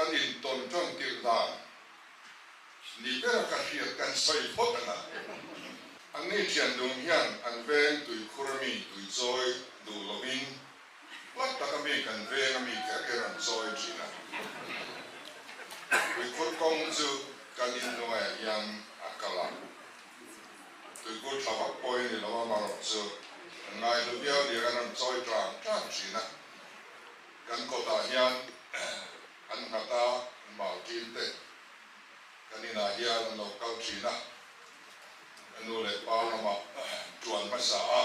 Kan intawn ṭan tirh dan ni bera ka hriat kan sawi phawt ang a. Anni ṭhian dun hian an veng tuikhur ami tui chawi duh lovin hlat tak ami kan veng ami kher kher an chawi ṭhin a. Tuikhur kawng chu kan inhnuaiah hian a kal a. Tuikhur thla vak pawh i ni lo amarawh chu an ngaihlu viau nia kan rawn chawi ṭang ṭang ṭhin a. Kan kawtah hian an nghat a, an mau ṭin te kan inah hian an lo kal ṭhin a, ka nu leh pa lamah ṭuan hmasa a.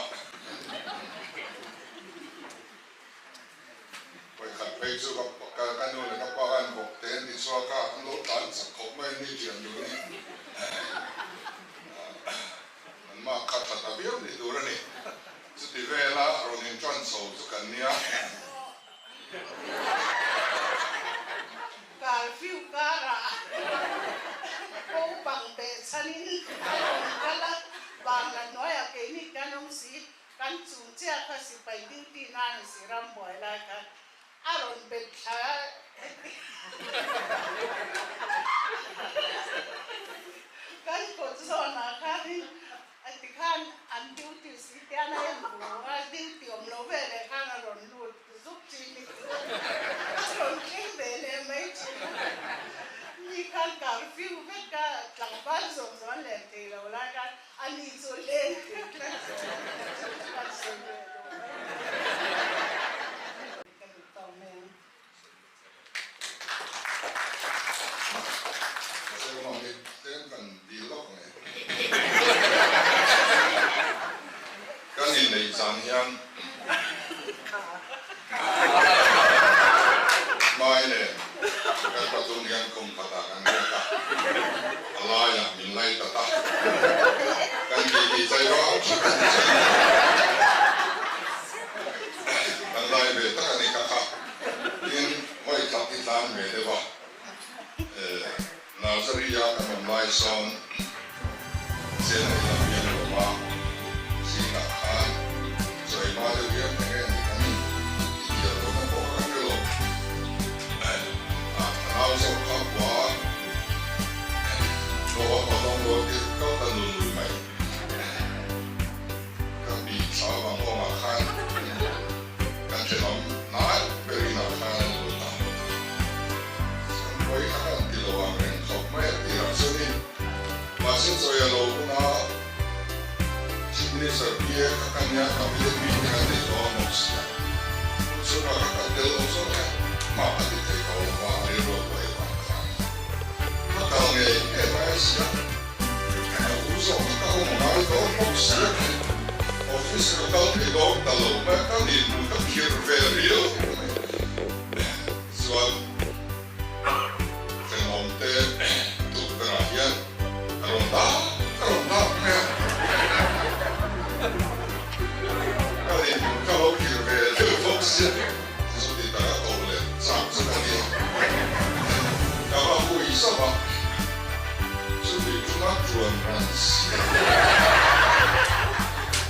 Vawikhat phei chu ka ka nu leh ka pa khan vawk te an ti chhuak a, an lo tlan chak khawp mai a ni ṭian dun hi. An mah kha ṭha ta viau ni tur a ni. Chuti vela rawn inṭan chho chu kan nia. Curfew karah naupang behchhanin a rawn kal a, Bangla hnuaiah keini kan awm si, kan chung chiah kha sipai duty nan a si rambuai lai khan a rawn bet thla a heti kan kawt zawnah khanin A ti khan an duty si tian a en vur a, duty awm lo ve leh khan a rawn lut zuk thin i a rawn thleng ve leh mai thin a. Mi khan curfew vek a, tlangval zawng zawng an len thei lo lai khan a ni chu leng thei tlat zawng a ni chu kan sawi ve lo mai. Ka duh tawh mai ang. Kan inneih zan hian Mai nen kan pathum hian khum khatah kan riak a, a laiah min lai ta ta. Kan titi chai vang tha kan ti chai. Kan lai ve tak a ni ka kha. Tin, vawi khat hi tlan ve deuh a, Nursery-a kan awm lai sawn Chennai lam hi an awm a, zingah khan chawi hma deuh hian eng nge ni kan in tihtial lohna pawh kha kan hre lo. A nau zawk kha kua a, hlawh a pawh dawn tir kal ta nul nul mai. Ka pi thla vang awmah khan kan thenawm hnai ber inah khan an lut a, Sanpuai kha kan ti lo ang reng khawp mai a tirah chuanin mahse chawi a lo hun a, Chief Minister PA kha ka nia Cabinet meeting a nei tawh a mawm si a, hun chhungah kha kan tel lo zawk e, mah ka ti thei tawh lo va, rilru a buai avang khan ka kal ngei ngei mai a si a. A u zawk tak a awm ngai dawn bawk si a ni. Office ka kal thei dawn ta lo mai a, ka ninhmu ka khirh ve riau mai. Chuan thenawm te tukverh ah hian ka rawn dak ka rawn dak mai a. Ka ninhmu ka lo khirh ve deuh bawk si a ni. Chuti tak a ko leh chak chu ka nia. Ka va hui zauh a, chumi chunga tuan ran si a.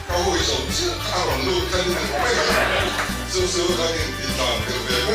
Ka hui zo chiah kha a rawn lut kha ni mai a, chu chu kan intih tlan tel ve bawk.